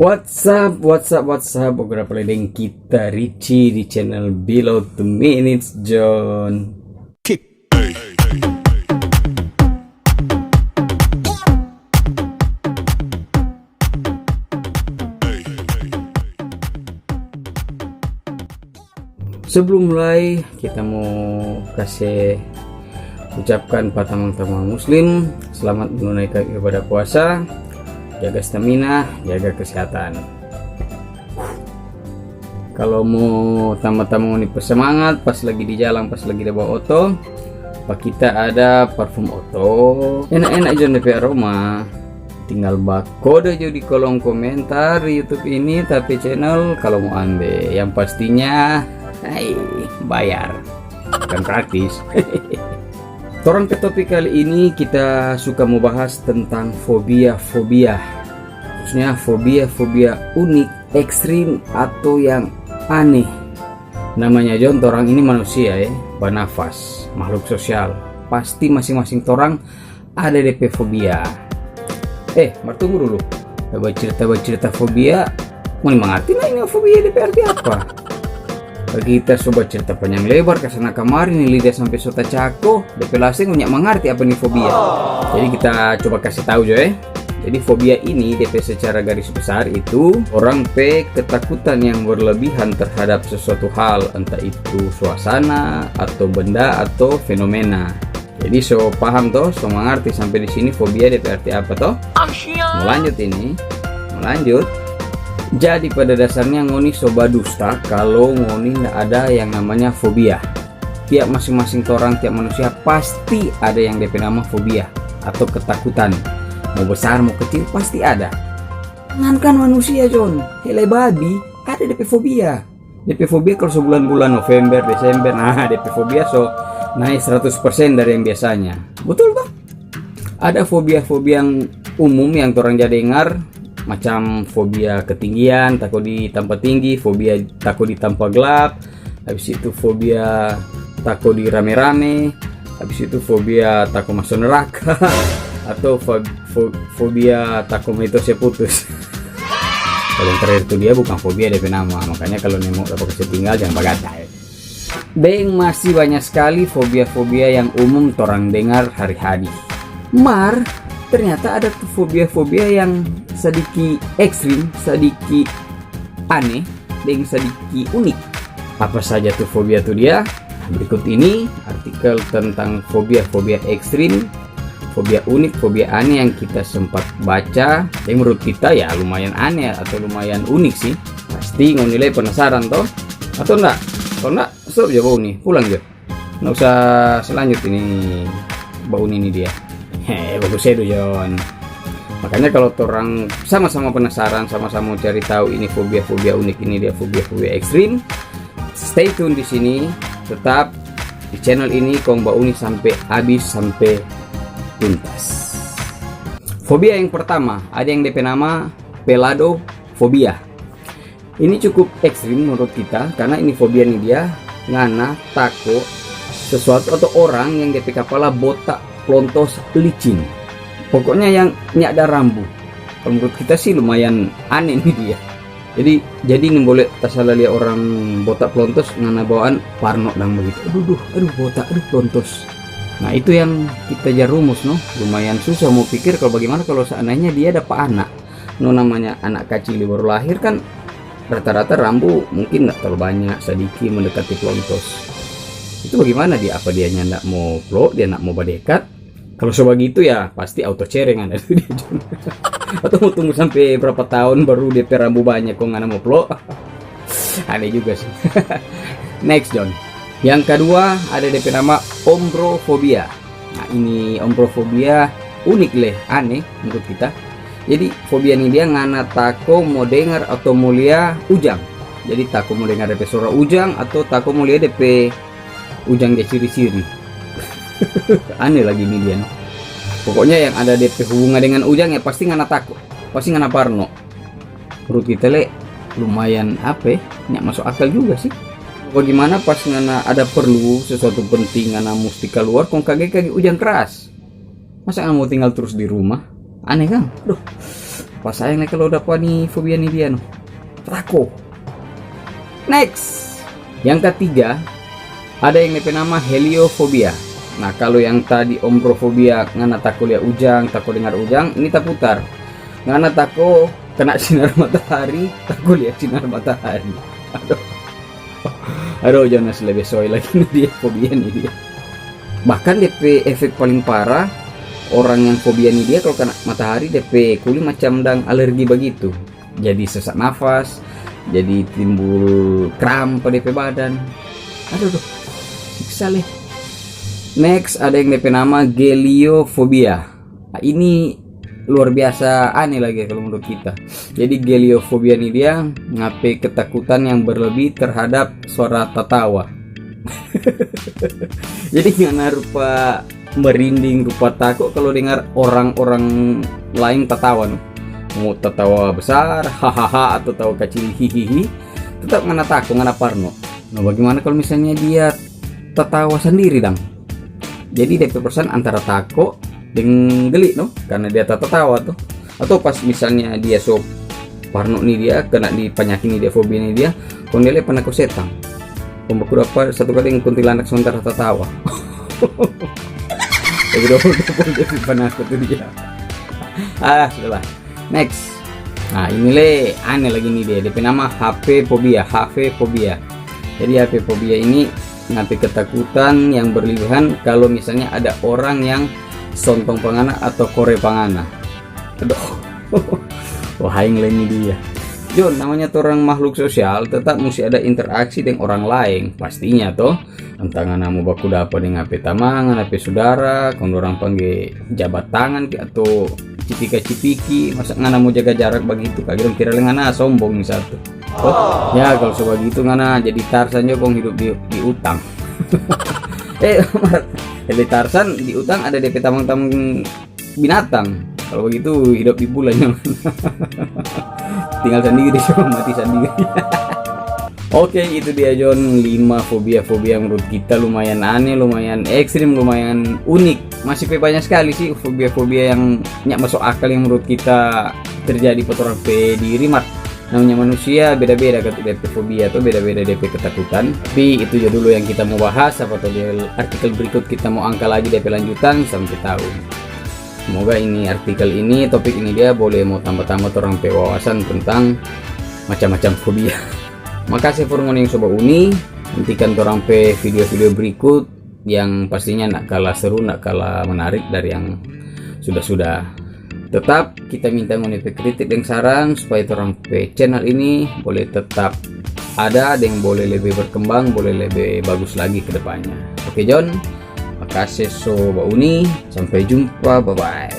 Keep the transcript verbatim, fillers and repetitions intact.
What's up, what's up, what's up? Oke, apa lagi deng kita Richie di channel Below Two Minutes, John. Sebelum mulai, kita mau kasih ucapkan pa tamang-tamang muslim, selamat menunaikan ibadah puasa, jaga stamina, jaga kesehatan. Kalau mau tambah-tambah ngoni pe semangat, pas lagi di jalang, pas lagi di bawah oto, pa kita ada parfum oto. Enak-enak jo depe aroma. Tinggal bakode jo di kolom komentar di YouTube ini, tapi channel kalau mau ambe. Yang pastinya, hai, bayar. Bukan gratis. Torang pe topik kali ini kita suka mau bahas tentang fobia-fobia. Khususnya fobia-fobia unik, ekstrim, atau yang aneh. Namanya John, torang ini manusia, eh, banafas, makhluk sosial. Pasti masing-masing torang ada depe fobia. Eh, mar tunggu dulu. Bacerita-bacerita fobia, ngoni mangarti na ini fobia depe arti apa? Kita so bacerita panyang lebar, kasana kamari ni lidah sampe so tacako, depe lase ngoni mangarti apa ni fobia. Jadi kita coba kase tau jo, eh. Jadi fobia ini depe secara garis besar itu orang pe ketakutan yang berlebihan terhadap sesuatu hal, entah itu suasana atau benda atau fenomena. Jadi so paham to, so mangarti sampe di sini fobia depe arti apa to? Mau lanjut ini, mau lanjut. Jadi pada dasarnya ngoni so badusta kalo ngoni nda ada yang namanya fobia. Tiap masing-masing torang, tiap manusia pasti ada yang depe nama fobia atau ketakutan. Mau besar, mau kecil, pasti ada. Jangankan manusia, John, hele babi ada depe fobia. Depe fobia kalau sebulan-bulan November, Desember, nah, depe fobia so naik seratus persen dari yang biasanya. Betul toh? Ada fobia-fobia yang umum yang torang ja dengar, macam fobia ketinggian, tako di tampa tinggi, fobia tako di tampa gelap, habis itu fobia tako di rame-rame, habis itu fobia tako maso neraka, atau fo-, fo-, fobia tako meto se putus. Kalau yang terakhir itu dia bukan fobia depe nama, makanya kalau nemo dapa kase tinggal, jangan bagatai. Deng masih banyak skali fobia-fobia yang umum torang dengar hari-hari. Mar, ternyata ada tu fobia-fobia yang sadiki ekstrim, sadiki aneh, deng sadiki unik. Apa saja tu fobia tu dia? Berikut ini artikel tentang fobia-fobia ekstrim, fobia unik, fobia aneh yang kita sempat baca. Yang menurut kita ya lumayan aneh atau lumayan unik sih. Pasti ngoni lei penasaran toh? Atau ndak? Kalau ndak, stop jo bau ni, pulang jo. Nggak usah selanjut ini bau ni, ini dia. He, bagus edu, John. Makanya kalau torang sama-sama penasaran, sama-sama mau cari tahu ini fobia-fobia unik, ini dia fobia-fobia ekstrim, stay tune di sini, tetap di channel ini kong bau ni sampe abis, sampe tuntas. Fobia yang pertama, ada yang depe nama peladofobia. Ini cukup ekstrim menurut kita, karena ini fobia ni dia ngana tako sesuatu atau orang yang depe kapala botak, plontos, licin. Pokoknya yang nyanda rambu. Kalau menurut kita sih lumayan aneh ni dia. Jadi, jadi nimbole tasala lia orang botak plontos ngana bawaan parno dang begitu. Aduh, duh, aduh botak, aduh plontos. Nah, itu yang kita ja rumus, no. Lumayan susah mau pikir kalau bagaimana kalau seandainya dia dapa anak. No, namanya anak kacili baru lahir kan rata-rata rambu mungkin ndak terlalu banyak, sadiki mendekati plontos. Itu bagaimana dia? Apa dia nyanda mau plok, dia ndak mau badekat? Kalau so bagitu ya pasti auto cereng ada tu dia, John. Atau mau tunggu sampe berapa tahun baru depe rambu banyak kong ngana mau plok? Aneh juga sih. Next, John. Yang kedua ada depe nama ombrofobia. Nah, ini ombrofobia unik leh, aneh menurut kita. Jadi, fobia ni dia ngana tako mo dengar atau mo lia ujang. Jadi, tako mo dengar depe suara ujang atau tako mo lia depe ujang ja ciri-ciri. Aneh lagi ni dia, no. Pokoknya yang ada depe hubungan dengan ujang ya pasti ngana tako, pasti ngana parno. Menurut kita le lumayan apa ya, nyak masuk akal juga sih. Bagaimana pas ngana ada perlu sesuatu penting, ngana musti kaluar kong kage-kage ujang keras? Masa ngana mau tinggal terus di rumah? Aneh kan? Aduh. Pas sayang lei kalau dapa ni fobia ni dia no. Tako. Next. Yang ketiga, ada yang depe nama heliofobia. Nah, kalau yang tadi ombrofobia, ngana tako lia ujang, tako dengar ujang, ini taputar. Ngana tako kena sinar matahari, tako lia sinar matahari. Aduh. Aduh, Jonas lebe soe lagi ni dia, fobia ni dia. Bahkan depe efek paling parah, orang yang fobia ni dia kalau kena matahari, depe kuli macam dang alergi bagitu. Jadi sesak nafas, jadi timbul kram pa depe badan. Aduh, duh, siksa leh. Next, ada yang depe nama geliofobia. Nah, ini luar biasa aneh lagi kalau menurut kita. Jadi geliofobia ni dia ngape ketakutan yang berlebih terhadap suara tatawa. Jadi ngana rupa merinding, rupa tako kalau dengar orang-orang lain tatawa no. Mau tatawa besar, hahaha, atau tawa kacil, hihihi, tetap ngana tako, ngana parno. Nah, bagaimana kalau misalnya dia tatawa sendiri dang? Jadi depe perasaan antara tako deng geli no, karena dia tatatawa tuh. Atau pas misalnya dia so parno ni dia, kena di panyaki ni dia, fobia ni dia, kong dia lei panako setang. Kong baku dapa satu kali deng kuntilanak sementara tatawa. Jadi double-double dia pi panako tu dia. Ah, sudahlah. Next. Nah, ini lei aneh lagi ni dia. Depe nama H P fobia, H P fobia. Jadi H P fobia ini nanti ketakutan yang berlebihan kalau misalnya ada orang yang sontong pa ngana atau kore pa ngana. Aduh. Wah, aing lei ni dia. Jon, namanya torang makhluk sosial, tetap musti ada interaksi deng orang laeng, pastinya to. Entah ngana mo baku dapa deng ape tamang, ngana pe sudara, kong dorang pangge jabat tangan ke atau cipika-cipiki, masa ngana mo jaga jarak bagitu, kage dong kira lei ngana sombong ni satu. Oh, ya, kalau so bagitu ngana jadi Tarsan jo kong hidup di, di utang. Eh, Mar, jadi Tarsan di utang ada depe tamang-tamang binatang. Kalau bagitu hidup di bulan yang tinggal sendiri, so mati sendiri. Oke, itu dia Jon, lima fobia-fobia yang menurut kita lumayan aneh, lumayan ekstrim, lumayan unik. Masih pe banyak sekali sih fobia-fobia yang nyak masuk akal yang menurut kita terjadi pa torang pe diri, mar. Namanya manusia beda-beda kan depe fobia to, beda-beda depe ketakutan. Tapi itu jo dulu yang kita mau bahas, apa to di artikel berikut kita mau angka lagi depe lanjutan, sampe tahu. Semoga ini artikel ini, topik ini dia boleh mo tamba-tamba torang pe wawasan tentang macam-macam fobia. Makase for ngoni yang so bauni, nantikan torang pe video-video berikut yang pastinya ndak kalah seru, ndak kalah menarik dari yang sudah-sudah. Tetap kita minta ngoni pe kritik deng saran supaya torang pe channel ini boleh tetap ada deng boleh lebih berkembang, boleh lebih bagus lagi ke depannya. Oke Jon, makase so bauni, sampai jumpa, bye-bye.